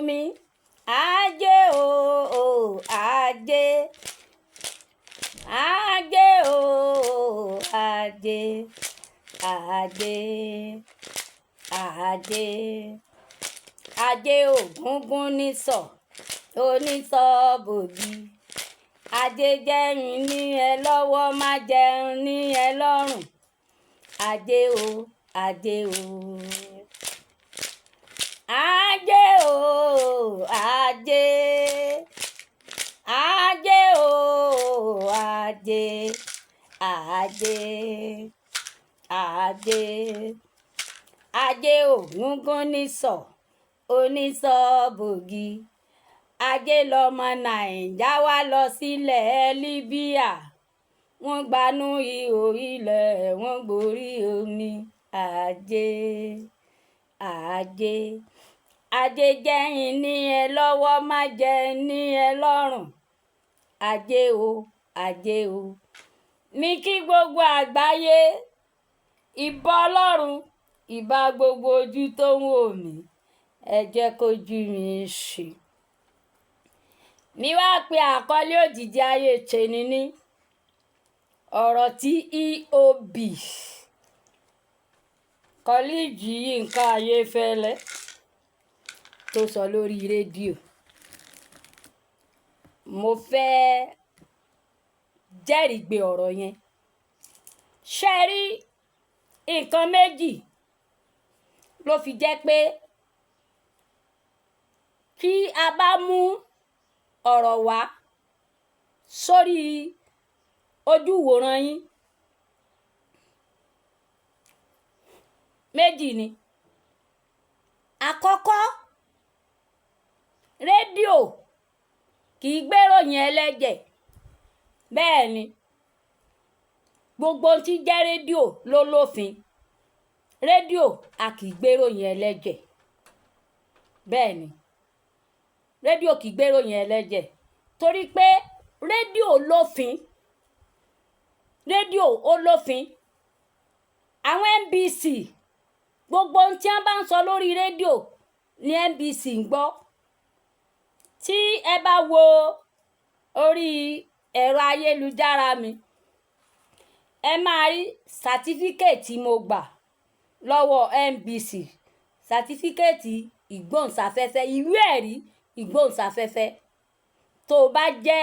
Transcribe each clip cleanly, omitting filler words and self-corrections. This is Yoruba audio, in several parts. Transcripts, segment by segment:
mi. Ajé o, o ajé, ajé o, ajé, ajé, ajé, ajé ògúngún nísọ̀, onísọ̀ bògì. Ajé jẹ́rìn ní ẹ lọ́wọ́, má jẹun ní ẹ lọ́rùn. Ajé o, ajé o, ajé o, ajé, ajé o, ajé, ajé, ajé, ajé ògúngún nísọ̀, onísọ̀ bògì. Ajé lọmọ Nàìjà wá lọ sílẹ̀ Libya, wọ́n gbanú ihò ilẹ̀, wọ́n gborí omi. Ajé, ajé, ajé jẹ́yìn ní ẹ lọ́wọ́, má jẹ́ ní ẹ lọ́rùn. Ajé o, ajé o. Mi kí gbogbo àgbáyé, ìbà Ọlọ́run, ìbà gbogbo ojú tó ń wò mí. Ẹ jẹ́ kójú mi ṣe. Mi wá pe àkọlé òjìji ayé tèmi ní ọ̀rọ̀ tí EOB kọ́líìjì Yínká Ayéfẹ́lẹ́ tó sọ lórí rédíò. Mo fẹ́ jẹ́rìí gbé ọ̀rọ̀ yẹn. Ṣé ẹ rí nǹkan méjì ló fi jẹ́ pé tí a bá mú ọ̀rọ̀ wá sórí ojú ìwòran yín, méjì ni. Àkọ́kọ́, rédíò kì í gbéròyìn ẹlẹ́jẹ̀. Bẹ́ẹ̀ ni, gbogbo ohun tí jẹ́ rédíò ló lófin. Rédíò a kì í gbéròyìn ẹlẹ́jẹ̀. Bẹ́ẹ̀ ni, rédíò kì í gbéròyìn ẹlẹ́jẹ̀ torí pé rédíò lófin. Rédíò ó lófin. Àwọn NBC, gbogbo ohun tí wọ́n bá ń sọ lórí rédíò ní NBC ń gbọ́. Tí ẹ bá wo orí ẹ̀rọ ayélujára mi, ẹ máa rí sátífíkẹ́ẹ̀tì mo gbà lọ́wọ́ NBC, sátífíkẹ́ẹ̀tì ìgbóhùnsáfẹ́fẹ́, ìwé ẹ̀rí ìgbóhùnsáfẹ́fẹ́. Tó o bá jẹ́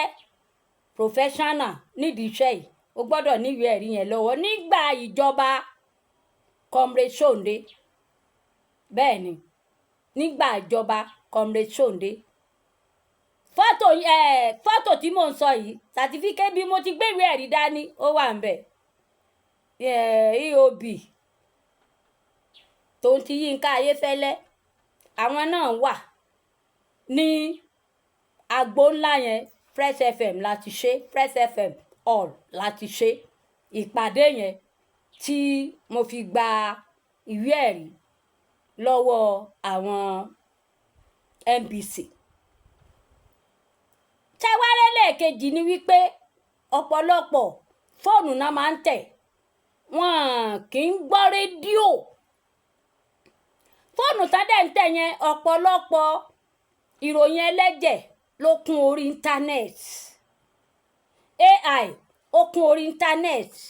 professional nídìí iṣẹ́ yìí, o gbọ́dọ̀ ní ìwé ẹ̀rí yẹn lọ́wọ́ nígbà ìjọba Comrade Sunday. Bẹ́ẹ̀ ni, nígbà ìjọba Comrade Sunday. Fọ́tò ẹ̀, fọ́tò tí mò ń sọ yìí, sátífíkẹ́ẹ̀tì bí mo ti gbé ìwé ẹ̀rí dání, ó wà níbẹ̀. EOB tó ń ti Yínká Ayéfẹ́lẹ́, àwọn náà wà ní agbo ńlá yẹn. Fresh FM láti ṣe, Fresh FM all láti ṣe ìpàdé yẹn tí mo fi gba ìwé ẹ̀rí lọ́wọ́ àwọn NBC. Ṣẹ́wárẹ́ lẹ́ẹ̀kejì ni wípé ọ̀pọ̀lọpọ̀ fóònù náà máa ń tẹ̀, wọ́n kì í gbọ́ rédíò. Fóònù tá dẹ̀ ń tẹ̀ yẹn, ọ̀pọ̀lọpọ̀ ìròyìn ẹlẹ́jẹ̀ ló kún orí íńtánẹ́ẹ̀tì. AI ó kún orí íńtánẹ́ẹ̀tì.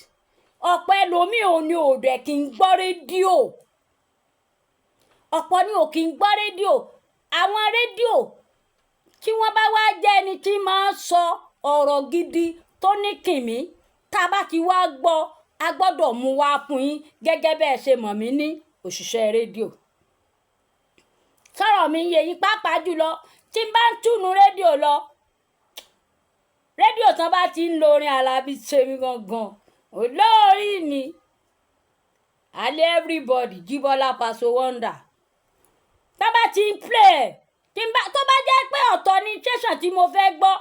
Ọ̀pọ̀ ẹlòmíì ò ní ò dẹ̀ kí ń gbọ́ rédíò. Ọ̀pọ̀ ni ò kí ń gbọ́ rédíò. Àwọn rédíò tí wọ́n bá wá jẹ́ ẹni tí máa ń sọ ọ̀rọ̀ gidi tó ní kìmí, tá a bá ti wá gbọ́, a gbọ́dọ̀ mú wá fún yín gẹ́gẹ́ bẹ́ẹ̀ ṣe mọ̀ mí ní òṣìṣẹ́ rédíò. Sọ̀rọ̀ mi ń yé yín? Pàápàá jùlọ tí n bá ń túnu rédíò lọ, rédíò tán bá ti ń lo orin Àlàbí Ṣèmi gangan olórí mi, alẹ́ everybody, Jíbọ́lá Paso Wonder, tá bá ti ń play ẹ̀, tí n bá tó bá jẹ́ pé ọ̀tọ̀ ni station tí mo fẹ́ gbọ́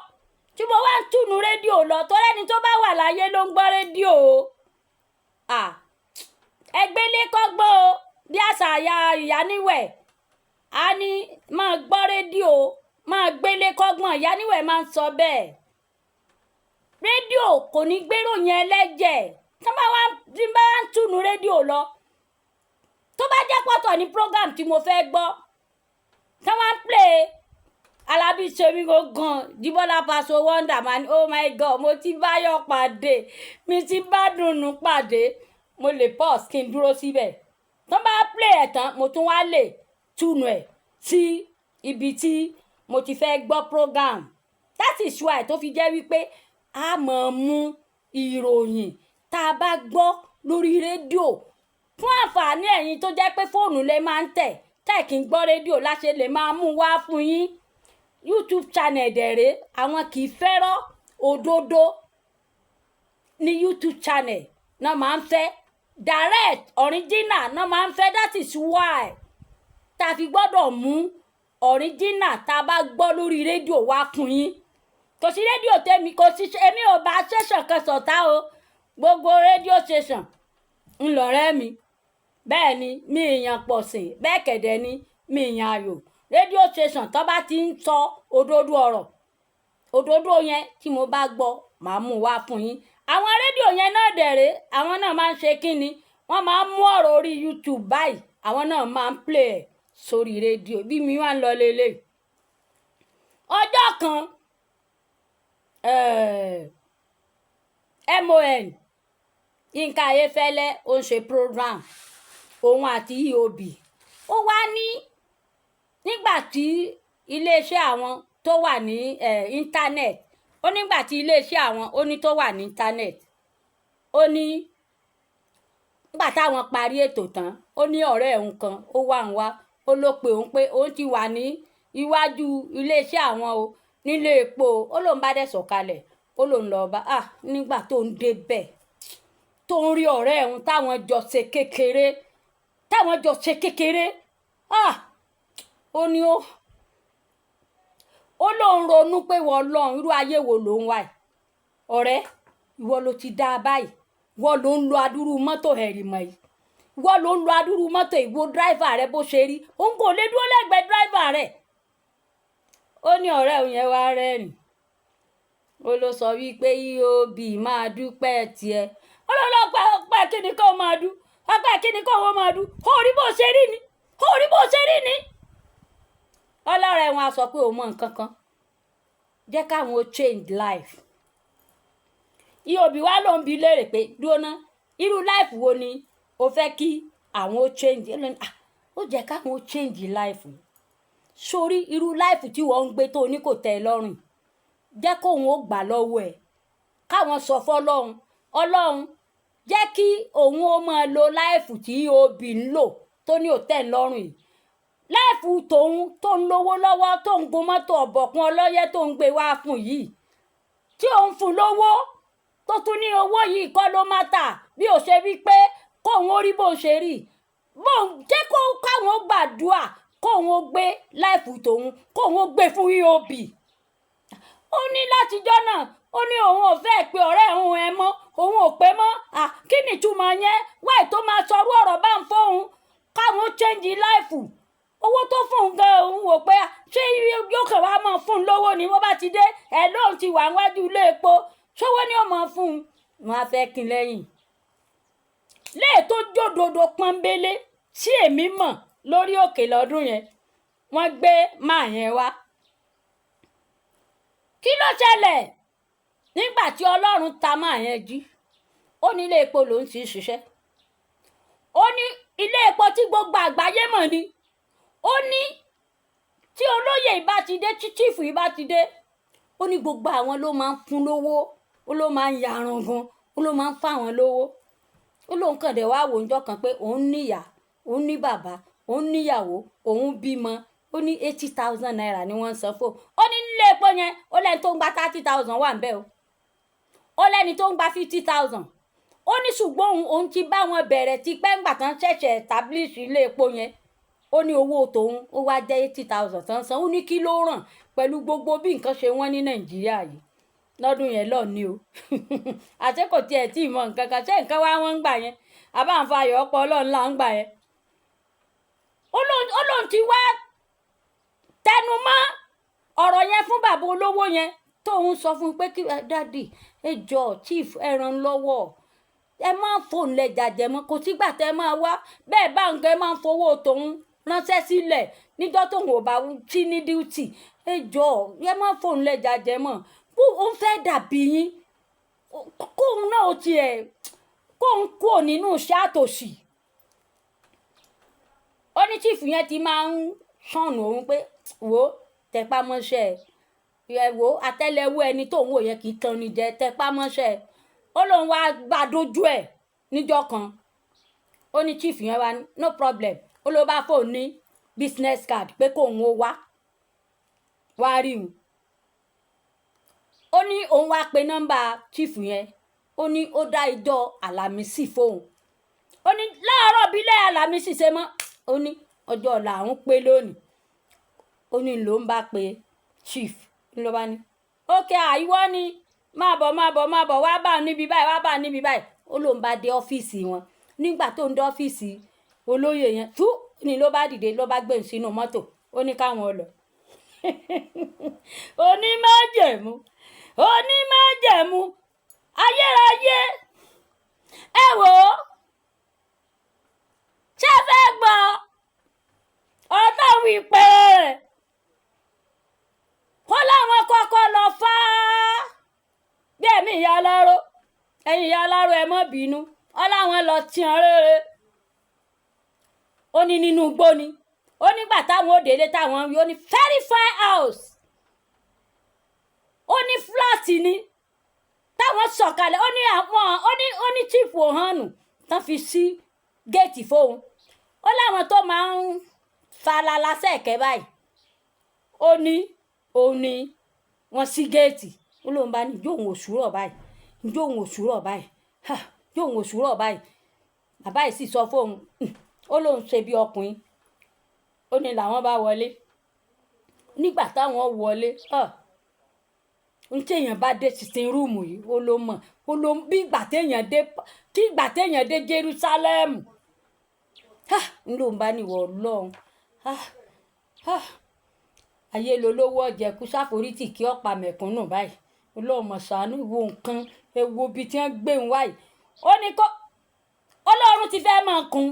tí mo wá ń túnu rédíò lọ, torí ẹni tó bá wà láyé ló ń gbọ́ rédíò o. Ẹgbẹ́lé kọ́gbọ́n o, bí àṣà ìyá níwẹ̀ á ní máa gbọ́ rédíò, máa gbélé kọ́gbọ́n. Ìyá níwẹ̀ máa ń sọ bẹ́ẹ̀. Rédíò kò ní gbéròyìn ẹlẹ́jẹ̀. Tí bá wá tí bá wá ń túnu rédíò lọ, tó bá jẹ́ pọ̀tọ̀ ní program tí mo fẹ́ gbọ́ tí wọ́n ń play bí ṣe mí gan Jíbọ́lá Paso Wonder, máa ní, "Oh my God, mo ti báyọ̀ pàdé, mi ti bá dùnnú pàdé." Mo lè pause kí n dúró síbẹ̀. Tó bá play ẹ̀ tán, mo tún wá lè tune ẹ̀ sí ibi tí mo ti fẹ́ gbọ́ program. That is why tó fi jẹ́ wípé a máa mú ìròyìn tá a bá gbọ́ lórí rédíò fún àǹfààní ẹ̀yin tó jẹ́ pé fóònù lẹ máa ń tẹ̀ tẹ̀ kí n gbọ́ rédíò láṣẹ lè máa mú wá fún yín. YouTube channel dẹ̀rẹ́, àwọn kì í fẹ́ràn òdodo ní YouTube channel náà, máa ń fẹ́ direct original náà máa ń fẹ́. That is why tá a fi gbọ́dọ̀ mú original tá a bá gbọ́ lórí rédíò wá fún yín. Kò sí rédíò tèmi, kò sí, èmi ò bá station kan ṣọ̀tá o. Gbogbo rédíò station ńlọrẹ́ mi. Bẹ́ẹ̀ ni, mi ìyàn pọ̀ sí, bẹ́ẹ̀ kẹ̀dẹ̀ ni mi ìyàn ayò. Rédíò station tó bá ti ń sọ òdodo ọ̀rọ̀, òdodo yẹn tí mo bá gbọ́, màá mú wá fún yín. Àwọn rédíò yẹn náà dẹ̀rẹ̀, àwọn náà máa ń ṣe kínni, wọ́n máa ń mú ọ̀rọ̀ orí YouTube báyìí, àwọn náà máa ń play ẹ̀ sórí rédíò. Bí mi wá ń lọ lélẹ̀, ọjọ́ kan, MON Yínká Ayéfẹ́lẹ́ ó ń ṣe program, òun àti EOB. Ó wá ní nígbà tí iléeṣẹ́ àwọn tó wà ní internet, ó nígbà tí iléeṣẹ́ àwọn, ó ní tó wà ní internet, ó ní nígbà táwọn parí ètò tán, ó ní ọ̀rẹ́ òun kan ó wà ń wá, ó ló pe òun pé òun ti wà ní iwájú iléeṣẹ́ àwọn o, nílé epo. Ó lóun bá dẹ̀ sọ̀kalẹ̀, ó lóun lọ bá ah. Nígbà tó ń débẹ̀, tó ń rí ọ̀rẹ́ òun táwọn jọ ṣe kékeré, táwọn jọ ṣe kékeré, ah, ó ní ó lóun ronú pé, wọ́n lọ́run, irú ayé wo ló ń wá yìí? Ọ̀rẹ́, ìwọ ló ti dá a báyìí, ìwọ ló ń lo adúrú mọ́tò ẹ̀rìmọ̀ yìí, ìwọ ló ń lo adúrú mọ́tò, ìwọ driver rẹ bó ṣe rí, òun kò lè dúró lẹ́gbẹ̀ẹ́ driver rẹ̀. Ó ní ọ̀rẹ́ òun yẹn wá rẹ́rìn, ó ló sọ wípé EOB máa dúpẹ́ tiẹ̀. Ó lọ lọ pẹ́ ọpẹ́ kí ni kó máa dú, ọpẹ́ kí ni kó wọ́n máa dú? Ó rí bó ṣe rí ni, ó rí bó ṣe rí ni. Ọlọ́rẹ̀ wọn á sọ pé òun mọ nǹkan kan jẹ́ káwọn ó change life. EOB wá ló ń bi léèrè pé, dúró ná, irú life wo ni o fẹ́ kí àwọn ó change? Ó jẹ́ káwọn ó change life sórí irú life tí wọ́n ń gbé tó ní kò tẹ́ ẹ lọ́rùn, jẹ́ kóun ó gbà lọ́wọ́ ẹ̀, káwọn sọ fọlọ́run, Ọlọ́run jẹ́ kí òun ó máa lo life tí EOB ń lò tó ní ò tẹ́ ẹ lọ́rùn yìí, life tòun tó ń lówó lọ́wọ́, tó ń gun mọ́tò ọ̀bọ̀kún ọlọ́yẹ, tó ń gbé wá fún yìí, tí òun fún lówó, tó tún ní owó yìí kọ́ ló má tà bí ò ṣe wí pé kóun ó rí bó ṣe rí bóun, jẹ́ kó káwọn ó gbàdúrà kóun ó gbé life tòun, kóun ó gbé fún EOB. Ó ní látijọ́ náà, ó ní òun ò fẹ́ pé ọ̀rẹ́ òun ẹ mọ́, òun ò pé mọ́. Kí ni ìtumọ̀ yẹn? Wáì tó máa sọrú ọ̀rọ̀ bá ń fóun káwọn change life, owó tó fún un gan, òun wò pé ṣé yóò kàn wá máa fún un lówó ni? Wọ́n bá ti dé ẹ̀ lóun ti wà níwájú ilé epo, ṣówó ni ó máa fún un? Wọn á fẹ́ kín lẹ́yìn léè tó jódodo pọ́nbélé tí èmi mọ̀ lórí òkè lọ́dún yẹn, wọ́n gbé máa yẹn wá. Kí ló ṣẹlẹ̀ nígbà tí Ọlọ́run ta máa yẹn jí? Ó ní ilé epo lòún ti ń ṣiṣẹ́. Ó ní ilé epo tí gbogbo àgbáyé mọ̀ ni. Ó ní tí olóyè ìbá ti dé, tí chief ìbá ti dé, ó ní gbogbo àwọn ló máa ń fún lówó, ó ló máa ń yarun gan, ó ló máa ń fáwọn lówó. Ó lóun kàn dé wá wò ńjọ́ kan pé òun níyà, òun ní bàbá, òun níyàwó, òun bímọ. Ó ní ₦80,000 ni wọ́n ń san fún. Ó ní nílé epo yẹn, ó lẹ́ni tó ń gba 30,000 wà ń bẹ̀ o, ó lẹ́ni tó ń gba 50,000. Ó ní ṣùgbọ́n òun ti bá wọn bẹ̀rẹ̀ ti pẹ́ ńgbà tán ṣẹ̀ṣẹ̀ establish ilé epo yẹn. Ó ní owó tòun ó wá jẹ́ 80,000 tán san. Ó ní kí ló ràn pẹ̀lú gbogbo bí nǹkan ṣe wọ́n ní Nàìjíríà yìí lọ́dún yẹn lọ ní o? Àṣé kò tiẹ̀ tí ì mọ nǹkan kan? Ṣé nǹkan wá wọ́n ń gbà yẹn? Àbáǹfààyọ̀ ọ̀pọ̀ Ọlọ́run là ń gbà yẹn. Ó lóun ti wá tẹnu mọ́ ọ̀rọ̀ yẹn fún bàbá olówó yẹn, tóun sọ fún un pé kí daddy, ẹ jọ, chief, ẹ ràn lọ́wọ́, ẹ má fòun lẹ jàjẹ mọ́, kò sígbà tẹ máa wá bẹ́ẹ̀ bá nǹkan, ẹ máa ń fowó tòun. ránṣẹ́ sílẹ̀ níjọ́ tóun ò bá sí ní duty. Ẹ jọ̀ọ́, ẹ má fóun lẹ́ja jẹ mọ́. Ó ń fẹ́ dàbí yín, kóun náà ó tiẹ̀ kóun kúrò nínú iṣẹ́ àtòṣì. Ó ní chief yẹn ti máa ń sọ̀nù òun pé, wò ó, tẹpá mọ́ṣẹ́ ẹ, wò ó, àtẹ́lẹwọ́ ẹni tó ń wò yẹn kì í tan ni jẹ, tẹpá mọ́ṣẹ́. Ó lóun wá gbà dójú ẹ̀ níjọ́ kan. Ó ní chief yẹn wá ní no problem. Ó ló bá fóun ní business card pé kóun ó wá wá rí òun. Ó ní òun wá pe nọ́mbà chief yẹn. Ó ní ó dá ìjọ Àlàmísì fóun. Ó ní láàárọ̀ bílẹ̀ Àlàmísì ṣe mọ́. Ó ní ọjọ́ ọ̀la àwọn pé lónìí. Ó ní ló ń bá pe chief, ló bá ní ókè àìwọ́ ni, máa bọ̀, máa bọ̀, máa bọ̀, wá bá níbi báyìí, wá bá níbi báyìí. Ó lóun bá dé ọ́fíìsì wọn. Nígbà tó ń dé ọ́fíìsì olóyè yẹn tú ni ló bá dìde, ló bá gbé sínú mọ́tò. Ó ní káwọn lọ. Onímájẹ̀mú, onímájẹ̀mú ayérayé, ẹ wò ó, ṣé ẹ fẹ́ gbọ́ ọ̀tọ̀ wí pé kó láwọn kọ́kọ́ lọ fá bí ẹ̀mí ìyá aláró. Ẹ̀yin ìyá aláró, ẹ mọ́ bínú. Ọ láwọn lọ tiẹ̀ rere. Ó ní nínú igbó ni. Ó nígbà táwọn ò délé táwọn wí, ó ní very fine house, ó ní flat ni. Táwọn sọ̀kalẹ̀, ó ní àwọn ó ní chief ohanu tán fi sí géètì fóun. Ó láwọn tó máa ń falala sẹ́ẹ̀kẹ́ báyìí. Ó ní òun ni wọ́n sí géètì. Ó lóun bá ní ìjó òun òṣùrọ̀ báyìí, ìjó òun òṣùrọ̀ báyìí, ha, ìjó òun òṣùrọ̀ báyìí. Bàbá yìí sì sọ fóun, ó lóun ṣe bí ọkùnrin. Ó ní làwọn bá wọlé. Nígbà táwọn wọlé, n téèyàn bá dé sitting room yìí, ó ló mọ̀, ó ló bí ìgbà téèyàn dé, kí ìgbà téèyàn dé Jerusalem. Ń lóun bá níwọ̀ Ọlọ́run, ayé lolówó ọ̀jẹ̀kú sáforítì kí ọ̀pá mẹ̀kúnnù báyìí. Ọlọ́run mọ̀ ṣàánú wo nǹkan, ẹ wo ibi tí wọ́n gbé ń wáyìí. Ó ní kó Ọlọ́run ti fẹ́ máa kun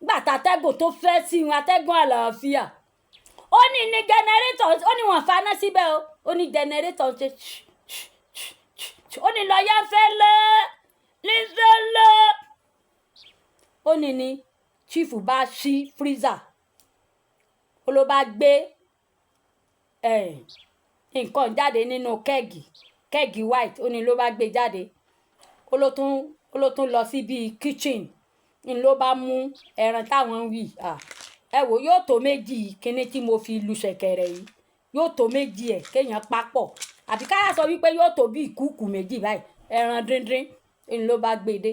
gbà tàtẹ́gùn tó fẹ́ sí wọn, atẹ́gùn àlàáfíà. Ó ní ní generator, ó ní wọ́n faná síbẹ̀ o. Ó ní generator ṣe, ó ní lọ́ọ́yà fẹ́ lé lífẹ́ lé. Ó ní ní chief bá ṣí freezer, ó ló bá gbé nǹkan jáde nínú keg, keg white. Ó ní ló bá gbé jáde. Ó ló tún lọ sí bíi kitchen, ń ló bá mú ẹran táwọn ń wí. Ẹ wò, yóò tó méjì kíní tí mo fi lu ṣẹ̀kẹ̀rẹ̀ yìí, yóò tó méjì ẹ̀ kéèyàn papọ̀, àbí káyà sọ wípé yóò tó bí ìkúùkù méjì báyìí, ẹran díndín ń ló bá gbé dé.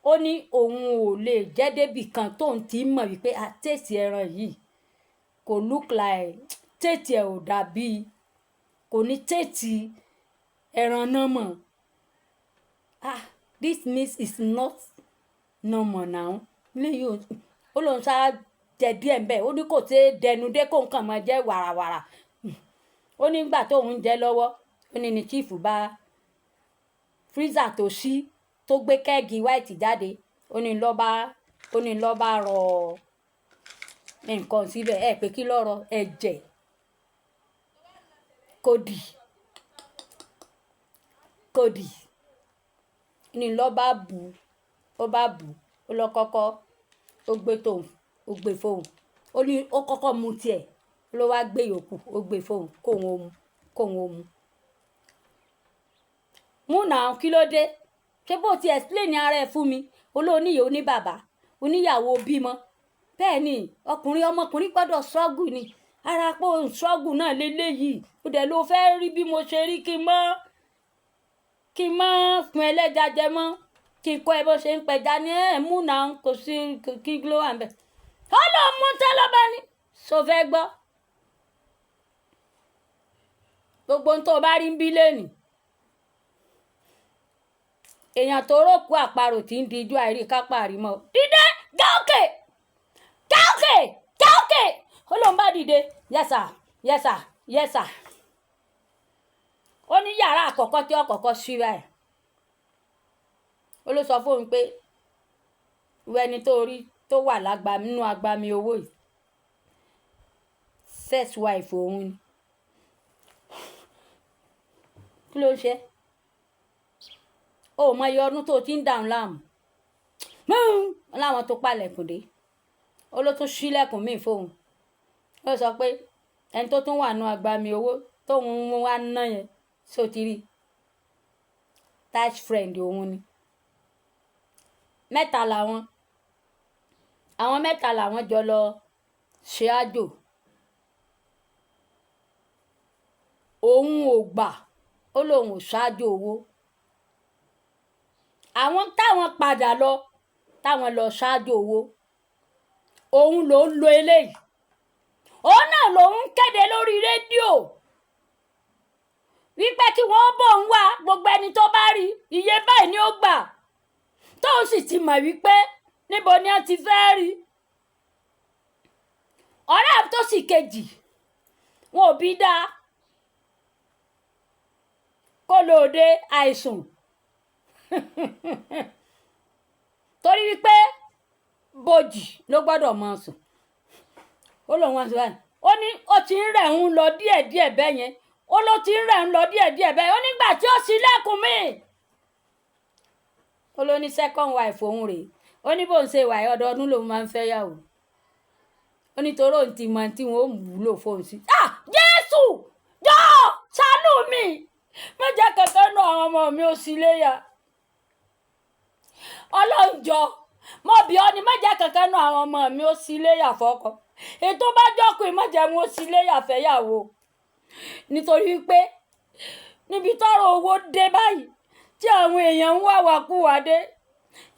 Ó ní òun ò lè jẹ́ débì kan tóun ti mọ̀ wípé taste ẹran yìí kò look like taste ẹ̀, ò dàbí, kò ní taste ẹran náà mọ̀. Ah, this meat is not normal now. Léyìí ó lóun ṣáà jẹ díẹ̀ ń bẹ̀. Ó ní kò tẹ́ dẹnu dé, kó nǹkan máa jẹ́ wàràwàrà. Ó ní nígbà tóun ń jẹ lọ́wọ́, ó ní ní chief bá freezer tó ṣí, tó gbé keg white jáde. Ó ní lọ́ba rọ nǹkan síbẹ̀. Ẹ pé kí lọ́rọ̀ ẹ̀jẹ̀ kòdì kòdì ní lọ́ba bù. Ó bá bù, ó lọ kọ́kọ́ ó gbé tóun, ó gbé fóun. Ó ní ó kọ́kọ́ mu tiẹ̀, ló wá gbé yòókù, ó gbé fóun kóun ó mu, kóun ó mu. Mú náà, kí ló dé? Ṣé bó ti explain ara ẹ fún mi, olóòníyè, oní bàbá, oníyàwó, bímọ. Bẹ́ẹ̀ ni ọkùnrin, ọmọkùnrin gbọ́dọ̀ struggle ni. Ara pé òun struggle náà léléyìí. Ó dẹ̀ ló fẹ́ rí bí mo ṣe rí, kí n mọ́ fún ẹlẹ́ja jẹ mọ́, kí n kọ́ ẹ bó ṣe ń pẹja ní ẹ̀ mú náà. Kò sí kí ló wà níbẹ̀. Ó lọ mú tẹ́lọ́bá ni so fẹ́ gbọ́ gbogbo ohun tó o bá rí ń bí lẹ́nìí. Èèyàn tó rókù àparò tí ń dijú àìrí kápá àrímọ́. Dídé gáòkè gáòkè gáòkè. Ó lóun bá dìde, yes sir, yes sir, yes sir. Ó ní yàrá àkọ́kọ́ tí ó kọ́kọ́ ṣí báyìí, ó ló sọ fóun pé ìwọ ẹni tó rí tó wà lágbàmí nínú agbami owó yìí. First wife òun ni. Kí ló ń ṣe? O mọ iye ọdún tó ti ń dàrún láàmú. Láwọn tó palẹ̀kùn dé, ó ló tún ṣílẹ̀kùn míì fóun. Ó sọ pé ẹni tó tún wà nù agbami owó tóun wá ná yẹn, ṣó ti rí touch friend òun ni. Mẹ́ta làwọn, àwọn mẹ́ta làwọn jọ lọ ṣe àjò. Òun ò gbà, ó lóun ò ṣáájú owó. Àwọn táwọn padà lọ, táwọn lọ ṣáájú owó, òun ló ń lo eléyìí. Òun náà lòun ń kéde lórí rédíò wípé kí wọ́n bò ń wá gbogbo ẹni tó bá rí iye báyìí ni ó gbà, tóun sì ti mọ̀ wípé níbo ni wọ́n ti fẹ́ rí. Ọ̀rẹ́ tó sì kejì wọn ò bí dáa kó lóde àìsùn torí wípé bòjì ló gbọ́dọ̀ máa sùn. Ó lóun wá sí báyìí, ó ní ó ti ń rẹ̀ ń lọ díẹ̀díẹ̀ bẹ́ẹ̀ yẹn, ó ló ti ń rẹ̀ ń lọ díẹ̀díẹ̀ bẹ́ẹ̀. Ó nígbà tí ó ṣílẹ̀kùn míì, ó ló ní second wife òun rèé. Ó ní bóun ṣe wà yìí, ọdọọdún lòun máa ń fẹ́ yàwó. Ó ní torí òun ti mọ tí wọn ó wúlò fóun sí. Ah, Jésù jọ̀ọ́ ṣàánú mi, má jẹ́ kankan nù àwọn ọmọ mi ó sì léyà. Ọlọ́run jọ̀ọ́, mo bì ọ́ ni, má jẹ́ kankan nù àwọn ọmọ mi ó sì léyà fọ́kọ. Ètò bá jọkùn, má jẹ́ wọn ó sì léyà fẹ́yàwó. Nítorí pé níbi tọ́rọ̀ owó dé báyìí tí àwọn èèyàn ń wá wàkúwà dé,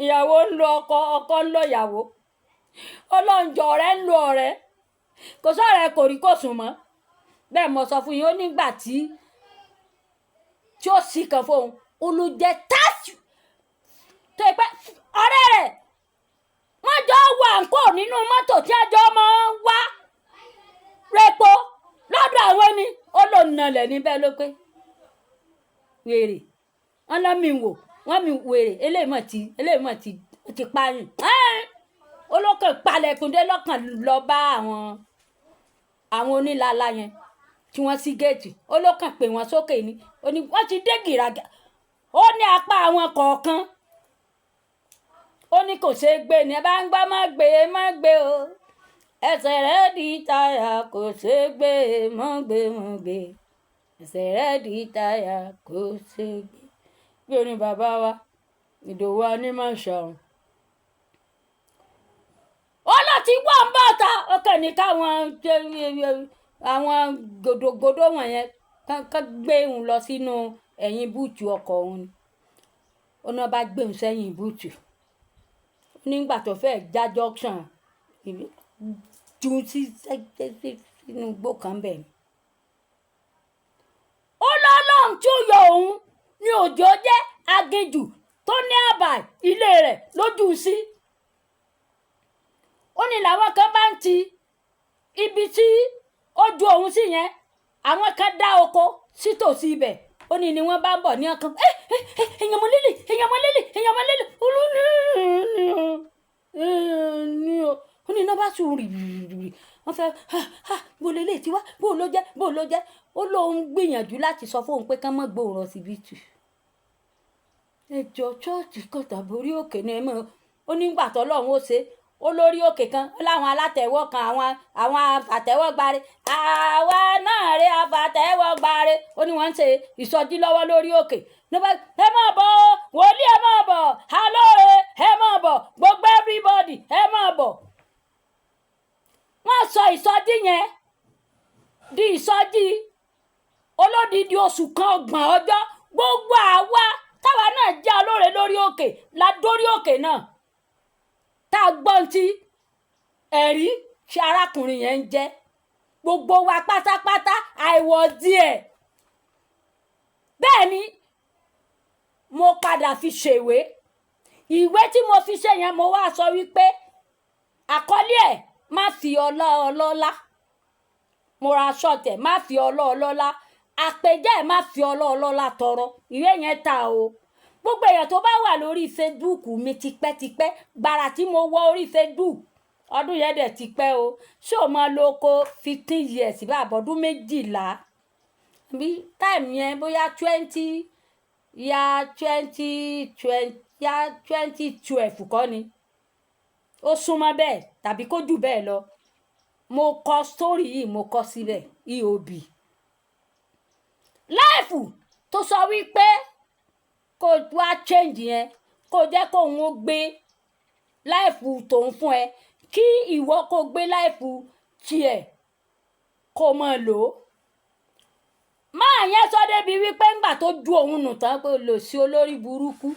ìyàwó ń lo ọkọ, ọkọ ń lo ìyàwó. Ọlọ́run jọ̀ọ́, ọ̀rẹ́ ń lo ọ̀rẹ́, kò sọ̀rẹ́ kò rí kò sùn mọ́. Bẹ́ẹ̀ mo sọ fún yín, ó nígbà tí ó sì kan fóun, ó ló jẹ́ táṣù tó yẹ pé ọ̀rẹ́ rẹ̀ wọ́n jọ wà ń kó nínú mọ́tò tí ẹjọ́ máa ń wá repo lọ́dọ̀ àwọn ni. Ó lò nalẹ̀ níbẹ̀ ló pé wèrè wọ́n lọ́ mi wò, wọ́n mi wèrè eléyìí mọ̀ ti, eléyìí mọ̀ ti, ó ti pààyàn. Ó lọ́kàn palẹ̀kùndé lọ́kàn lọ bá àwọn onílàlà yẹn tí wọ́n sí géètì. Ó lọ́kàn pè wọ́n sókè ni. Ó ní wọ́n ti dé gìràgà. Ó ní apá àwọn kọ̀ọ̀kan, ó ní kò ṣeé gbé ni. Ẹ bá ń gbọ́, má gbé, má gbé o, ẹsẹ̀ rẹ̀ di táyà, kò ṣeé gbé, má gbé, má gbé, ẹsẹ̀ rẹ̀ di táyà, kò ṣeé gbé. Bí orin bàbá wa Ìdòwú Anímọ̀ṣọ́. Ó lọ ti wá ń bọ̀ ta, ó kàn ní káwọn àwọn gòdògòdò wọ̀nyẹn kán gbé òun lọ sínú ẹ̀yìn búùtù ọkọ̀ òun ni. Ó náà bá gbé òun sẹ́yìn búùtù. Nígbà tó fẹ́ já junction ju sí sínú igbó kan bẹ̀ ni. Ó lọ́lọ́run tí ó yọ òun ní òjò jẹ́ aginjù tó ní àbà ilé rẹ̀ lójú sí. Ó ní làwọn kan bá ń ti ibi tí ó ju òun sí yẹn, àwọn kan dá oko sítòsí ibẹ̀. Ó ní ni wọ́n bá ń bọ̀ ní ọkàn, èèyàn mọ lílì, èèyàn mọ lílì, èèyàn mọ lílì, olú ní o. Ó ní iná bá sùn rìrìrì, wọ́n fẹ́ bó lè lè tiwá, bó ló jẹ́, bó ló jẹ́. Ó lóun gbìyànjú láti sọ fóun pé kán mọ́ gbóòórùn ọsibítù. Ẹjọ́ chọ́ọ̀chì kan tàbí orí òkè ni ẹ mọ̀. Ó nígbà tó lọ́hùn ó ṣe, ó lórí òkè kan, ó láwọn alátẹ̀wọ́ kan, àwọn àtẹ̀wọ́gbáre, àwa náà rè àfàtẹ̀wọ́gbáre. Ó ní wọ́n ń ṣe ìsọjí lọ́wọ́ lórí òkè. Ẹ máa bọ̀ wòlíì, ẹ máa bọ̀ alóore, ẹ máa bọ̀ gbogbo everybody, ẹ máa bọ̀. Wọ́n sọ ìsọjí yẹn di ìsọjí olódìdí oṣù kan ọgbọ̀n ọjọ́. Gbogbo àwa táwa náà jẹ́ alóore lórí òkè la dórí òkè náà tá a gbọ́n tí ẹ̀rí ṣe arákùnrin yẹn ń jẹ́. Gbogbo wa pátápátá àìwọ̀ díẹ̀. Bẹ́ẹ̀ ni mo padà fi ṣèwé. Ìwé tí mo fi ṣe yẹn, mo wá sọ wípé àkọlé ẹ̀ má fi ọlá ọlọ́lá. Mo ra ṣọ́ọ̀tẹ̀ má fi ọlá ọlọ́lá. Àpèjẹ́ ẹ̀ má fi ọlá ọlọ́lá tọrọ. Ìwé yẹn ta o. Gbogbo èèyàn tó bá wà lórí Facebook mi tipẹ́tipẹ́, gbàrà tí mo wọ orí Facebook, Ọdún yẹn dẹ̀ ti pẹ́ o. Ṣé o máa lo oko 15 years bá àbọ̀dún 12 bí time yẹn, bóyá twenty ya 2020 ya 2012 kọ́ ni, ó súnmọ́ bẹ́ẹ̀ tàbí kó jù bẹ́ẹ̀ lọ. Mo kọ story yìí, mo kọ síbẹ̀. Eob life tó sọ wípé kó wá change yẹn, kó jẹ́ kóun ó gbé life tòun fún ẹ, kí ìwọ kó gbé life tiẹ̀ kó máa lò ó. Máa yẹn sọ débi wípé ńgbà tó ju òun nù tán, pé lò sí olórí burúkú,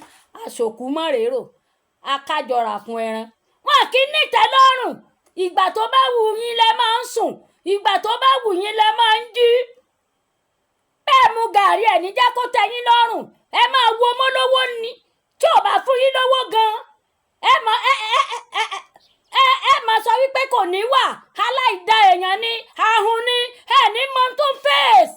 aṣòkú mọ̀rérò, akájọra fún ẹran, wọn kì í nítẹ́lọ́rùn. Ìgbà tó bá wù yín lẹ máa ń sùn, ìgbà tó bá wù yín lẹ máa ń jí. Bẹ́ẹ̀ mu gàrí ẹ̀ ní jẹ́ kó tẹ́ yín lọ́rùn. Ẹ máa wo mọ́lówó ni tí ò bá fún yín lówó gan, ẹ mọ ẹ ẹ ẹ ẹ ẹ máa sọ wípé kò ní wà, aláìda èèyàn ni, ahun ni, ẹ ní mọ tó ń fèsì.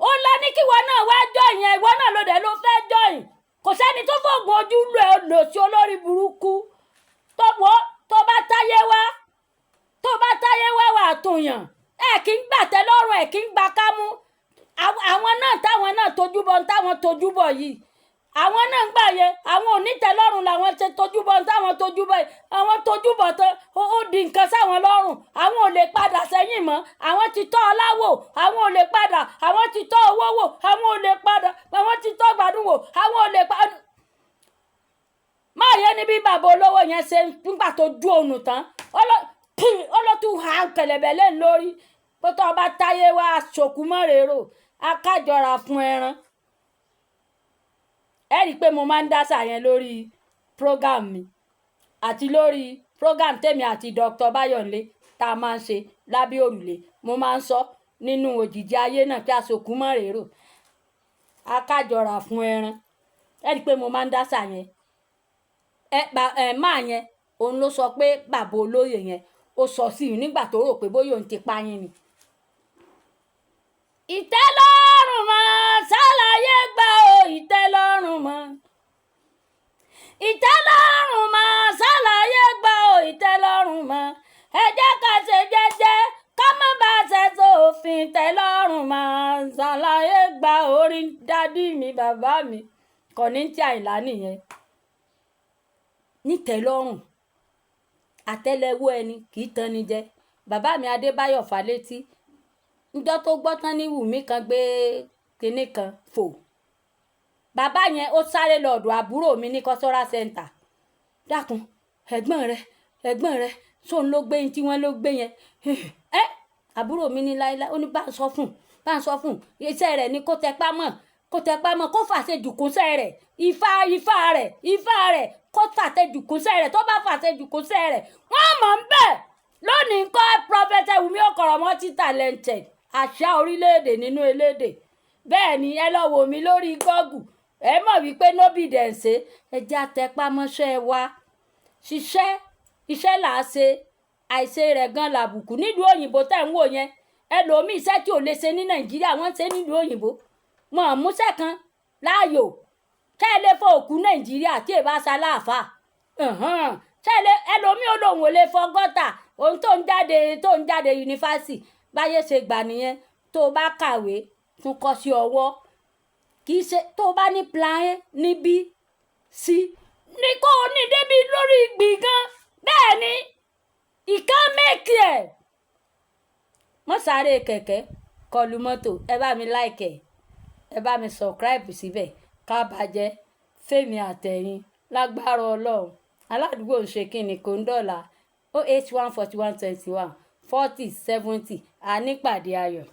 Ó lọ ní kí ìwọ náà wá join yẹn, ìwọ náà ló dẹ̀ ló fẹ́ join. Kò sẹ́ni tó fògùn ojú lò ẹ́, lò sí olórí burúkú tó wọ́. Tó bá táyé wá, tó bá táyé wá, wà tùyàn. Ẹ kì í gbàtẹ́ lọ́rùn, ẹ kì í gba kámú. Àwọn náà táwọn náà tójú bọ, táwọn tójú bọ yìí, àwọn náà ń gbà yẹn, àwọn onítẹ̀lọ́rùn làwọn ṣe tójú bọ táwọn tójú bọ yìí. Àwọn tójú bọ tán, ó di nǹkan sáwọn lọ́rùn, àwọn ò lè padà sẹ́yìn mọ́. Àwọn ti tọ́ ọlá wò, àwọn ò lè padà. Àwọn ti tọ́ owó wò, àwọn ò lè padà. Àwọn ti tọ́ gbádùn wò, àwọn ò lè padà. Máa yẹ ní bí bàbá olówó yẹn ṣe nígbà tó ju òun tán, ó lọ tún ha kẹlẹ̀bẹ̀ lẹ́nu lórí pé tó bá táyé wá, aṣòkú mọ́rèrò, akájọra fún ẹran. Ẹ rí i pé mo máa ń dásà yẹn lórí program mi àti lórí program tèmi àti Dr. Bayonle tá a máa ń ṣe lábẹ́ òrùlé. Mo máa ń sọ nínú òjìji ayé náà pé aṣòkú mọ́rèrò, akájọra fún ẹran. Ẹ rí i pé mo máa ń dásà yẹn. Ẹ ẹ máa yẹn, òun ló sọ pé bàbá olóyè yẹn ó sọ sí i nígbà tó rò pé bóyá òun ti pa yín ni. Ìtẹ́lọ́rùn mọ́ ṣàlàyé gbà ó, ìtẹ́lọ́rùn mọ́, ìtẹ́lọ́rùn mọ́ ṣàlàyé gbà ó, ìtẹ́lọ́rùn mọ́. Ẹ jẹ́ ká ṣe jẹ́jẹ́, ká má bàa ṣe sófin. Ìtẹ́lọ́rùn mọ́ ṣàlàyé gbà. Orin daddy mi, bàbá mi Kollington Àyìnlá nìyẹn. Nítẹ́lọ́rùn, àtẹ́lẹwọ́ ẹni kì í tan ni jẹ. Bàbá mi Adébáyọ̀ Fálétí, níjọ́ tó gbọ́ tán ní Wùmí kan gbé kinní kan fò, bàbá yẹn ó sáré lọ ọ̀dọ̀ àbúrò mi ní cultural center. "Dákun, ẹ̀gbọ́n rẹ, ẹ̀gbọ́n rẹ sóun ló gbé tí wọ́n ló gbé yẹn?" Ẹ àbúrò mi ní láéláé. Ó ní bá ń sọ fún, bá ń sọ fún, iṣẹ́ rẹ̀ ni kó tẹpá mọ́, kó tẹpá mọ́, kó fàṣejù kúnṣẹ́ rẹ̀, ifá ifá rẹ̀, ifá rẹ̀, kó fàṣejù kúnṣẹ́ rẹ̀. Tó bá fàṣejù kúnṣẹ́ rẹ̀, wọ́n mọ̀ ń bẹ̀ lónìí kọ́. Prophet Wùmí Òkọ̀rọ̀ multi talented, àṣà orílẹ̀-èdè nínú elédè. Bẹ́ẹ̀ ni, ẹ lọ wò mí lórí Google, ẹ mọ̀ wípé no be dem say. Ẹ jẹ́ àtẹpámọ́ṣẹ́ wa, ṣiṣẹ́, iṣẹ́ là á ṣe, àìṣe rẹ̀ gan làbùkù. Nílùú òyìnbó tẹ̀ ń wò yẹn, ẹlòmíì, iṣẹ́ tí ò lè ṣe ní Nàìjíríà, wọ́n ń ṣe nílùú òyìnbó. Wọn ò múṣẹ́ kan láàyò. Ṣé ẹ lè fọ òkú Nàìjíríà tí ì bá ṣe aláàfáà? Ṣé ẹ lè? Ẹlòmíì ò lòun ò lè fọ gọ́tà, òun tó ń jáde yunifásitì. Báyé ṣe gbà nìyẹn. Tó o bá kàwé, tún kọ́ sí ọwọ́. Kì í ṣe tó o bá ní plan A ní B, C ní kó o ní débi lórí gbìngàn. Bẹ́ẹ̀ ni ìkan mẹ́kì ẹ̀ mọ́ sáré kẹ̀kẹ́ kọlu mọ́tò. Ẹ bá mi like ẹ̀, ẹ bá mi subscribe síbẹ̀. Ká bàjẹ́ fèmí àtẹ̀yìn lágbára Ọlọ́run. Aládùúgbò ń ṣe kí ni kò ń dọ̀là 081 41 21 40 70. Ànípàdé ayọ̀.